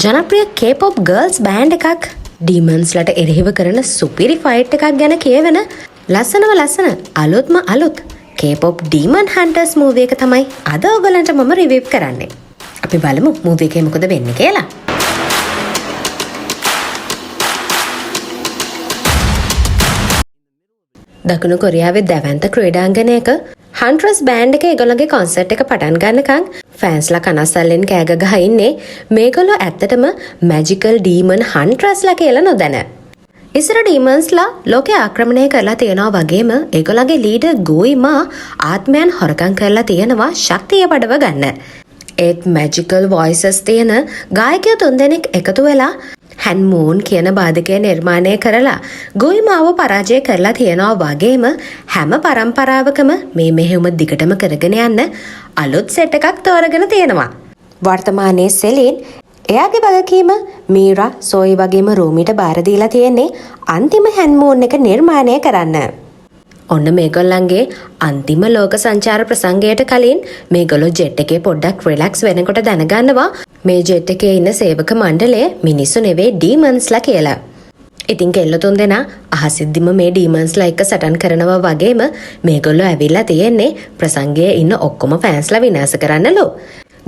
ජනප්‍රිය K-pop girls band එකක් ඩීමන්ස්ලට එරෙහිව කරන සුපිරි ෆයිට් එකක් ගැන කියවෙන ලස්සනම ලස්සන අලුත්ම අලුත් K-pop Demon Hunters movie එක තමයි අද ඔයගලන්ට මම රිවිව් කරන්නේ. අපි බලමු මූවි එකේ මොකද වෙන්නේ කියලා. දකුණු කොරියාවේ දැවැන්ත ක්‍රීඩාංගණයක හන්ට්‍රස් බෑන්ඩ් එක ඒගොල්ලන්ගේ කොන්සර්ට් එක පටන් ගන්නකන් ෆෑන්ස්ලා කනස්සල්ලෙන් කෑ ගහ ඉන්නේ මේගොල්ලෝ ඇත්තටම මැජිකල් ඩීමන් හන්ට්‍රස්ලා කියලා නොදැන. ඉස්සර ඩීමන්ස්ලා ලෝකය ආක්‍රමණය කරලා තියෙනවා වගේම ඒගොල්ලන්ගේ ලීඩර් ගෝයිමා ආත්මයන් හොරකම් කරලා තියෙනවා ශක්තිය පඩව ගන්න. ඒත් මැජිකල් වොයිසස් තියෙන ගායකයෝ තුන්දෙනෙක් එකතු වෙලා හැන් මූන් කියන බාධකය නිර්මාණය කරලා ගොයිමාව පරාජය කරලා තියෙනවා වගේම හැම පරම්පරාවකම මේ මෙහෙයුම දිගටම කරගෙන යන්න අලුත් සෙට් එකක් තෝරගෙන තියෙනවා. වර්තමානයේ සෙලින් එයාගේ වගකීම මීරා, සෝයි වගේම රූමිට බාර දීලා තියෙන්නේ අන්තිම හැන් මූන් එක නිර්මාණය කරන්න. ඔන්න මේගොල්ලන්ගේ අන්තිම ලෝක සංචාර ප්‍රසංගයට කලින් මේගොල්ලෝ ජෙට් එකේ පොඩ්ඩක් රිලැක්ස් වෙනකොට දැනගන්නවා මේ ජෙට් එකේ ඉන්න සේවක මණ්ඩලය මිනිස්සු නෙවෙයි ඩීමන්ස්ලා කියලා. ඉතින් කෙල්ල තුන්දෙනා අහසිද්දිම මේ ඩීමන්ස්ලා එක්ක සටන් කරනවා වගේම මේගොල්ලෝ ඇවිල්ලා තියෙන්නේ ප්‍රසංගයේ ඉන්න ඔක්කොම ෆෑන්ස්ලා විනාශ කරන්නලු.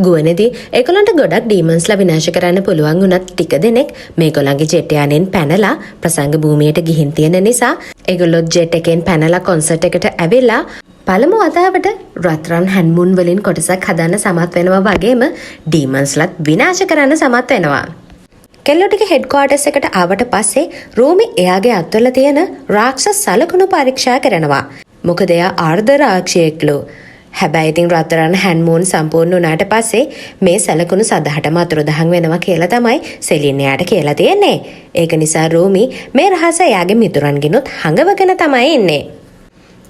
ගුවනේදී ඒගොල්ලන්ට ගොඩක් ඩීමන්ස්ලා විනාශ කරන්න පුළුවන් වුණත් ටික දෙනෙක් මේගොල්ලන්ගේ ජෙට් යානෙන් පැනලා ප්‍රසංග භූමියට ගිහින් තියෙන නිසා ඒගොල්ලෝ ජෙට් එකෙන් පැනලා කොන්සර්ට් එකට ඇවිල්ලා පළමු වතාවට රත්රන් හැන්මුන් වලින් කොටසක් හදන්න සමත් වෙනවා වගේම ඩීමන්ස්ලත් විනාශ කරන්න සමත් වෙනවා. කෙල්ලෝ ටික හෙඩ් ක්වාටර්ස් එකට ආවට පස්සේ රූමි එයාගේ අත්වල තියෙන රාක්ෂස සලකුණු පරීක්ෂා කරනවා. මොකද එයා අර්ධ රාක්ෂයෙක්ලු. හැබැයි ඉතින් රත්තරන් හැන්මූන් සම්පූර්ණ වුණාට පස්සේ මේ සලකුණු සදහටම අතුරුදහන් වෙනවා කියලා තමයි සෙලින් එයාට කියලා තියෙන්නේ. ඒක නිසා රූමි මේ රහස එයාගේ මිතුරන්ගෙනුත් හඟවගෙන තමයි ඉන්නේ.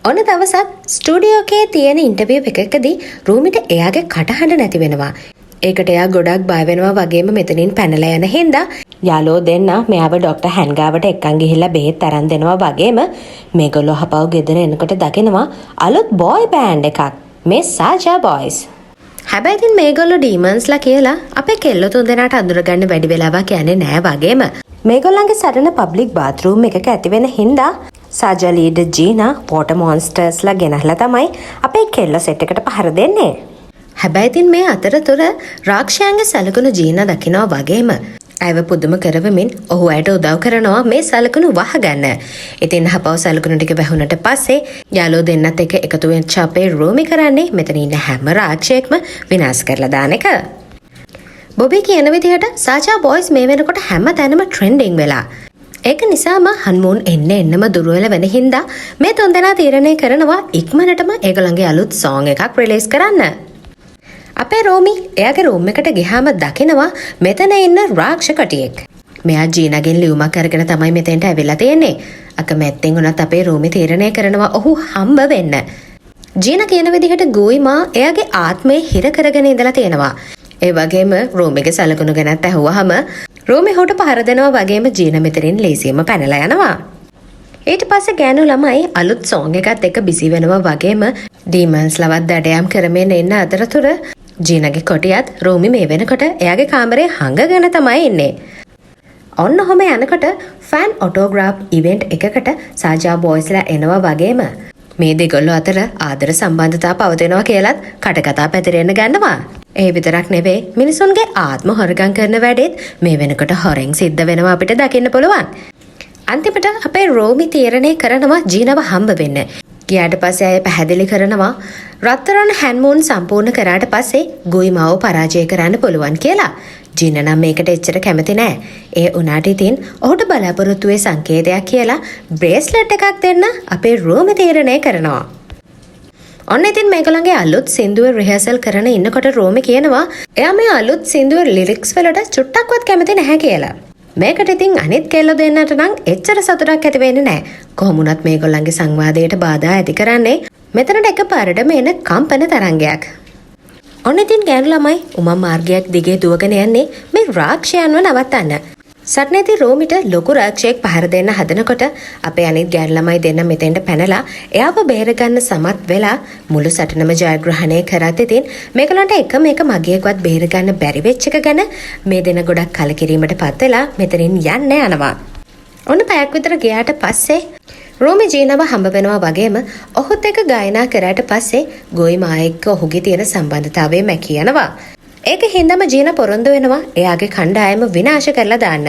ඔන්න දවසක් ස්ටුඩියෝ එකේ තියෙන ඉන්ටර්විව් එකකදී රූමිට එයාගේ කටහඬ නැති වෙනවා. ඒකට එයා ගොඩක් බය වෙනවා වගේම මෙතනින් පැනලා යන හින්දා යාළුවෝ දෙන්න මෙයාව ඩොක්ටර් හැන් ගාවට එක්කන් ගිහිල්ලා බෙහෙත් අරන් දෙනවා වගේම මේගොල්ලෝ හපව් ගෙදර එනකොට දකිනවා අලුත් බෝයි බෑන්ඩ් එකක්. මේ සාජා බොයිස්. හැබැයි ඉතින් මේගොල්ලෝ ඩීමන්ස්ලා කියලා අපේ කෙල්ලෝ තුන්දෙනාට අඳුරගන්න වැඩි වෙලාවක් යන්නේ නෑ වගේම මේගොල්ලන්ගේ සටන පබ්ලික් බාත්රූම් එකක ඇති වෙන හින්දා සාජා ලීඩර් ජීනා වෝටර් මොන්ස්ටර්ස්ලා ගෙනහලා තමයි අපේ කෙල්ලෝ සෙට් එකට පහර දෙන්නේ. හැබැයි ඉතින් මේ අතරතුර රාක්ෂයන්ගේ සලකුණු ජීනා දකිනවා වගේම ඇයව පුදුම කරවමින් ඔහු ඇයට උදව් කරනවා මේ සලකුණු වහගන්න. ඉතින් හපව් සලකුණු ටික වැහුණට පස්සේ යාළුවෝ දෙන්නත් එක්ක එකතු වෙච්ච අපේ රූමි කරන්නේ මෙතන ඉන්න හැම රාක්ෂයෙක්ම විනාශ කරලා දාන එක. බොබි කියන විදිහට සාජා බොයිස් මේ වෙනකොට හැම තැනම ට්‍රෙන්ඩින් වෙලා. ඒක නිසාම හන්මූන් එන්න එන්නම දුර්වල වෙන හින්දා මේ තුන්දෙනා තීරණය කරනවා ඉක්මනටම ඒගොල්ලන්ගේ අලුත් සෝං එකක් රිලීස් කරන්න. අපේ රෝමි එයාගේ රූම් එකට ගියාම දකිනවා මෙතන ඉන්න රාක්ෂ කොටියෙක්. මෙයා ජීනාගෙන් ලියුමක් අරගෙන තමයි මෙතෙන්ට ඇවිල්ලා තියෙන්නේ. අකමැත්තෙන් වුණත් අපේ රෝමි තීරණය කරනවා ඔහු හම්බ වෙන්න. ජීනා කියන විදිහට ගෝයිමා එයාගේ ආත්මය හිර කරගෙන ඉඳලා තියෙනවා. ඒ වගේම රෝමිගේ සලකුණු ගැනත් ඇහුවහම රෝමි ඔහුට පහර දෙනවා වගේම ජීනා මෙතනින් ලේසියෙන්ම පැනලා යනවා. ඊට පස්සේ ගෑනු ළමයි අලුත් සෝං එකත් එක්ක බිසි වෙනවා වගේම ඩීමන්ස් ලවත් දඩයම් කරමින් ඉන්න අතරතුර ජීනාගේ කොටියත් රෝමි මේ වෙනකොට එයාගේ කාමරේ හංගගෙන තමයි ඉන්නේ. ඔන්න ඔහොම යනකොට ෆෑන් ඔටෝග්‍රාෆ් ඉවෙන්ට් එකකට සාජා බොයිස්ලා එනවා වගේම මේ දෙගොල්ලෝ අතර ආදර සම්බන්ධතා පවතිනවා කියලත් කටකතා පැතිරෙන්න ගන්නවා. ඒ විතරක් නෙවෙයි, මිනිසුන්ගේ ආත්ම හොරගම් කරන වැඩෙත් මේ වෙනකොට හොරෙන් සිද්ධ වෙනවා අපිට දකින්න පුළුවන්. අන්තිමට අපේ රෝමි තීරණය කරනවා ජීනව හම්බ වෙන්න. ගියාට පස්සේ ඇය පැහැදිලි කරනවා රත්තරන් හැන්මූන් සම්පූර්ණ කරාට පස්සේ ගුයිමාව පරාජය කරන්න පුළුවන් කියලා. ජීන නම් මේකට එච්චර කැමති නෑ. ඒ වුණාට ඉතින් ඔහුට බලාපොරොත්තුවේ සංකේතයක් කියලා බ්‍රේස්ලට් එකක් දෙන්න අපේ රෝමි තීරණය කරනවා. ඔන්න ඉතින් මේගොල්ලන්ගේ අලුත් සින්දුව රිහර්සල් කරන ඉන්නකොට රෝමි කියනවා එයා මේ අලුත් සින්දුව ලිරික්ස් වලට චුට්ටක්වත් කැමති නැහැ කියලා. මේකට ඉතින් අනිත් කෙල්ලෝ දෙන්නට නම් එච්චර සතුටක් ඇති වෙන්නේ නැහැ. කොහොම වුණත් මේගොල්ලන්ගේ සංවාදයට බාධා ඇති කරන්නේ මෙතනට එකපාරටම එන කම්පන තරංගයක්. ඔන්න ඉතින් ගෑනු ළමයි උමම් මාර්ගයක් දිගේ දුවගෙන යන්නේ මේ රාක්ෂයන්ව නවත්තන්න. සටනේදී රෝමිට ලොකු රාක්ෂයෙක් පහර දෙන්න හදනකොට අපේ අනිත් ගෑනු ළමයි දෙන්න මෙතෙන්ට පැනලා එයාව බේරගන්න සමත් වෙලා මුළු සටනම ජයග්‍රහණය කරත්, ඉතින් මේගොල්ලන්ට එකම එක මගියෙක්වත් බේරගන්න බැරි වෙච්ච එක ගැන මේ දෙන්න ගොඩක් කලකිරීමට පත් වෙලා මෙතනින් යන්න යනවා. ඔන්න පැයක් විතර ගියාට පස්සේ රෝමි ජීනව හම්බ වෙනවා වගේම ඔහුත් එක්ක ගායනා කරාට පස්සේ ගෝයිමා එක්ක ඔහුගේ තියෙන සම්බන්ධතාවය මැකී යනවා. ඒක හින්දාම ජීනා පොරොන්දු වෙනවා එයාගේ කණ්ඩායම විනාශ කරලා දාන්න.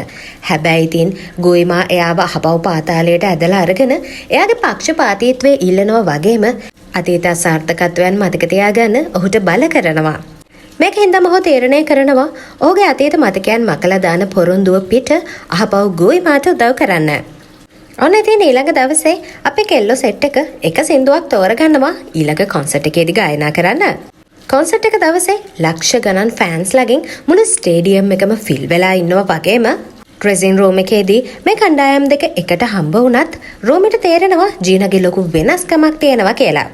හැබැයි ඉතින් ගෝයිමා එයාව අහපව් පාතාලයට ඇදලා අරගෙන එයාගේ පක්ෂපාතීත්වය ඉල්ලනවා වගේම අතීත අසාර්ථකත්වයන් මතක තියාගන්න ඔහුට බල කරනවා. මේක හින්දාම ඔහු තීරණය කරනවා ඔහුගේ අතීත මතකයන් මකලා දාන පොරොන්දුව පිට අහපව් ගෝයිමාට උදව් කරන්න. ඔන්න ඉතින් ඊළඟ දවසේ අපේ කෙල්ලෝ සෙට් එක එක සින්දුවක් තෝරගන්නවා ඊළඟ කොන්සර්ට් එකේදී ගායනා කරන්න. කොන්සර්ට් එක දවසේ ලක්ෂ ගණන් ෆෑන්ස් ලගෙන් මුළු ස්ටේඩියම් එකම ෆිල් වෙලා ඉන්නවා වගේම ඩ්‍රෙසින් රූම් එකේදී මේ කණ්ඩායම් දෙක එකට හම්බ වුණත් රෝමිට තේරෙනවා ජීනාගේ ලොකු වෙනස්කමක් තියෙනවා කියලා.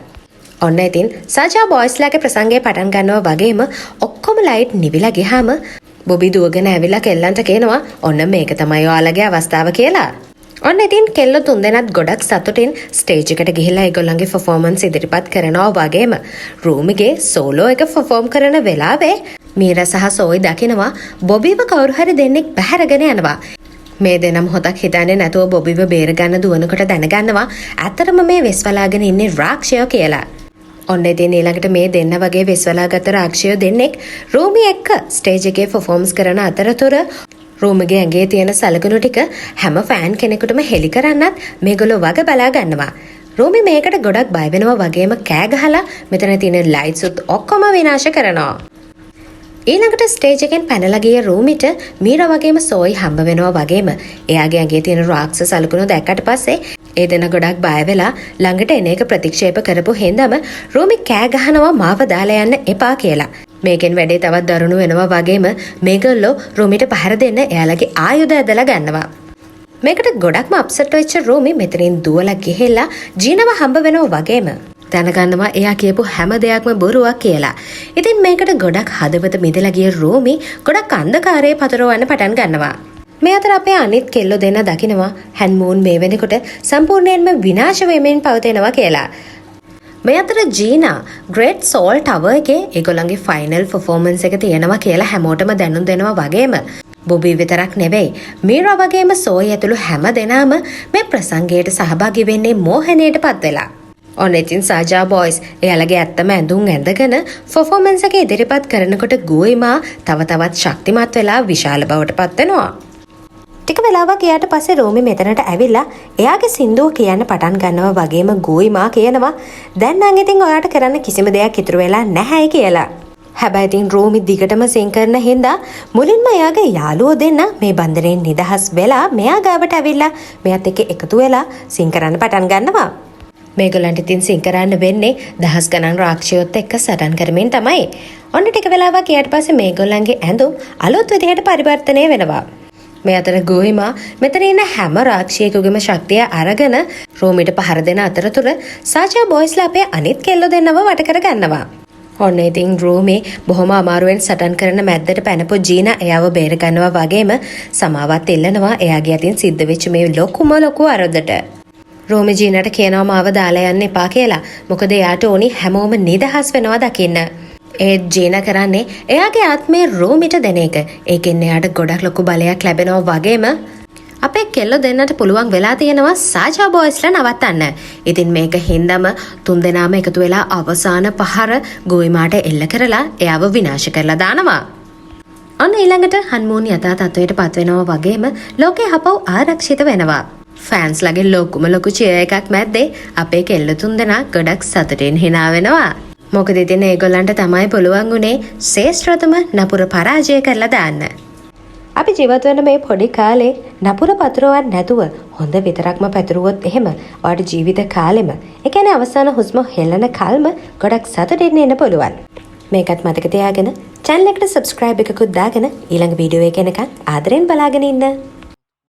ඔන්න ඉතින් සාජා බොයිස්ලාගේ ප්‍රසංගය පටන් ගන්නවා වගේම ඔක්කොම ලයිට් නිවිලා ගියාම බොබි දුවගෙන ඇවිල්ලා කෙල්ලන්ට කියනවා ඔන්න මේක තමයි ඔයාලගේ අවස්ථාව කියලා. ඔන්න ඉතින් කෙල්ලෝ තුන්දෙනාත් ගොඩක් සතුටින් ස්ටේජ් එකට ගිහිල්ලා ඒගොල්ලන්ගේ පර්ෆෝමන්ස් ඉදිරිපත් කරනවා වගේම රූමිගේ සෝලෝ එක පර්ෆෝම් කරන වෙලාවේ මීරා සහ සෝයි දකිනවා බොබිව කවුරු හරි දෙන්නෙක් පැහැරගෙන යනවා. මේ දෙනා මොහොතක් හිතන්නේ නැතුව බොබිව බේරගන්න දුවනකොට දැනගන්නවා ඇත්තටම මේ වෙස්වලාගෙන ඉන්නේ රාක්ෂයෝ කියලා. ඔන්න ඉතින් ඊළඟට මේ දෙන්න වගේ වෙස්වලාගත්ත රාක්ෂයෝ දෙන්නෙක් රූමි එක්ක ස්ටේජ් එකේ පර්ෆෝම්ස් කරන අතරතුර රූමිගේ ඇඟේ තියෙන සලකුණු ටික හැම ෆෑන් කෙනෙකුටම හෙලි කරන්නත් මේගොල්ලෝ වග බලා ගන්නවා. රූමි මේකට ගොඩක් බය වෙනවා වගේම කෑ ගහලා මෙතන තියෙන ලයිට්ස් උත් ඔක්කොම විනාශ කරනවා. ඊළඟට ස්ටේජ් එකෙන් පැනලා ගිය රූමිට මීරා වගේම සෝයි හම්බ වෙනවා වගේම එයාගේ ඇඟේ තියෙන රාක්ෂ සලකුණු දැක්කට පස්සේ ඒ දෙන ගොඩක් බය වෙලා ළඟට එන එක ප්‍රතික්ෂේප කරපු හින්දාම රූමි කෑ ගහනවා මාව දාලා යන්න එපා කියලා. මේකෙන් වැඩේ තවත් දරුණු වෙනවා වගේම මේගොල්ලෝ රූමිට පහර දෙන්න එයාලගේ ආයුධ ඇදලා ගන්නවා. මේකට ගොඩක්ම අප්සෙට් වෙච්ච රූමි මෙතනින් දුවලා ගිහිල්ලා ජීනව හම්බ වෙනවා වගේම දැනගන්නවා එයා කියපු හැම දෙයක්ම බොරුවක් කියලා. ඉතින් මේකට ගොඩක් හදවත මිදලා ගිය රූමි ගොඩක් අන්ධකාරයේ පතුරවන්න පටන් ගන්නවා. මේ අතර අපේ අනිත් කෙල්ලෝ දෙන්න දකිනවා හැන්මූන් මේ වෙනකොට සම්පූර්ණයෙන්ම විනාශ වෙමින් පවතිනවා කියලා. මේ අතර ජීනා ග්‍රේට් සෝල් ටවර් එකේ ඒගොල්ලන්ගේ ෆයිනල් පර්ෆෝමන්ස් එක තියෙනවා කියලා හැමෝටම දැනුම් දෙනවා වගේම බොබි විතරක් නෙවෙයි, මීරා වගේම සෝයි ඇතුළු හැම දෙනාම මේ ප්‍රසංගයට සහභාගී වෙන්නේ මෝහනයට පත් වෙලා. ඔන්න ඉතින් සාජා බොයිස් එයාලගේ ඇත්තම ඇඳුම් ඇඳගෙන පර්ෆෝමන්ස් එක ඉදිරිපත් කරනකොට ගෝයිමා තව තවත් ශක්තිමත් වෙලා විශාල බවට පත් වෙනවා. ටික වෙලාවක් ගියාට පස්සේ රෝමි මෙතනට ඇවිල්ලා එයාගේ සින්දුව කියන්න පටන් ගන්නවා වගේම ගෝයිමා කියනවා දැන් නම් ඉතින් ඔයාට කරන්න කිසිම දෙයක් ඉතුරු වෙලා නැහැයි කියලා. හැබැයි ඉතින් රෝමි දිගටම සිං කරන හින්දා මුලින්ම එයාගේ යාළුවෝ දෙන්න මේ බන්ධනයෙන් නිදහස් වෙලා මෙයා ගාවට ඇවිල්ලා මෙයාත් එක්ක එකතු වෙලා සිං කරන්න පටන් ගන්නවා. මේගොල්ලන්ට ඉතින් සිං කරන්න වෙන්නේ දහස් ගණන් රාක්ෂයොත් එක්ක සටන් කරමින් තමයි. ඔන්න ටික වෙලාවක් ගියාට පස්සේ මේගොල්ලන්ගේ ඇඳුම් අලුත් විදිහට පරිවර්තනය වෙනවා. මේ අතර ගෝහිමා මෙතන ඉන්න හැම රාක්ෂයෙකුගේම ශක්තිය අරගෙන රෝමිට පහර දෙන අතරතුර සාජා බොයිස්ලා අපේ අනිත් කෙල්ලෝ දෙන්නව වට කර ගන්නවා. ඔන්න ඉතින් රෝමි බොහොම අමාරුවෙන් සටන් කරන මැද්දට පැනපු ජීනා එයාව බේර ගන්නවා වගේම සමාවත් ඉල්ලනවා එයාගේ අතින් සිද්ධ වෙච්ච මේ ලොකුම ලොකු වරදට. රෝමි ජීනාට කියනවා මාව දාලා යන්න එපා කියලා. මොකද එයාට ඕනි හැමෝම නිදහස් වෙනවා දකින්න. ඒත් ජීනා කරන්නේ එයාගේ ආත්මය රෝමිට දෙන එක. ඒකෙන් එයාට ගොඩක් ලොකු බලයක් ලැබෙනවා වගේම අපේ කෙල්ලෝ දෙන්නට පුළුවන් වෙලා තියෙනවා සාජා බොයිස්ලා නවත්තන්න. ඉතින් මේක හින්දම තුන් දෙනාම එකතු වෙලා අවසාන පහර ගෝයිමාට එල්ල කරලා එයාව විනාශ කරලා දානවා. ඔන්න ඊළඟට හන්මූන් යථා තත්ත්වයට පත් වෙනවා වගේම ලෝකේ හපව් ආරක්ෂිත වෙනවා. ෆෑන්ස්ලගේ ලොකුම ලොකු චියර් එකක් මැද්දේ අපේ කෙල්ල තුන් දෙනා ගොඩක් සතුටින් හිනා වෙනවා. මොකද ඉතින් ඒගොල්ලන්ට තමයි පුළුවන් වුණේ ශ්‍රේෂ්ඨතම නපුර පරාජය කරලා දාන්න. අපි ජීවත් වෙන මේ පොඩි කාලේ නපුර පතුරවන්න නැතුව හොඳ විතරක්ම පැතුරුවොත් එහෙම ඔයාට ජීවිත කාලෙම, ඒ කියන්නේ අවසාන හුස්ම හෙළන කල්ම ගොඩක් සතුටින් ඉන්න පුළුවන්. මේකත් මතක තියාගෙන චැනල් එකට සබ්ස්ක්‍රයිබ් එකකුත් දාගෙන ඊළඟ වීඩියෝ එක එනකන් ආදරෙන් බලාගෙන ඉන්න.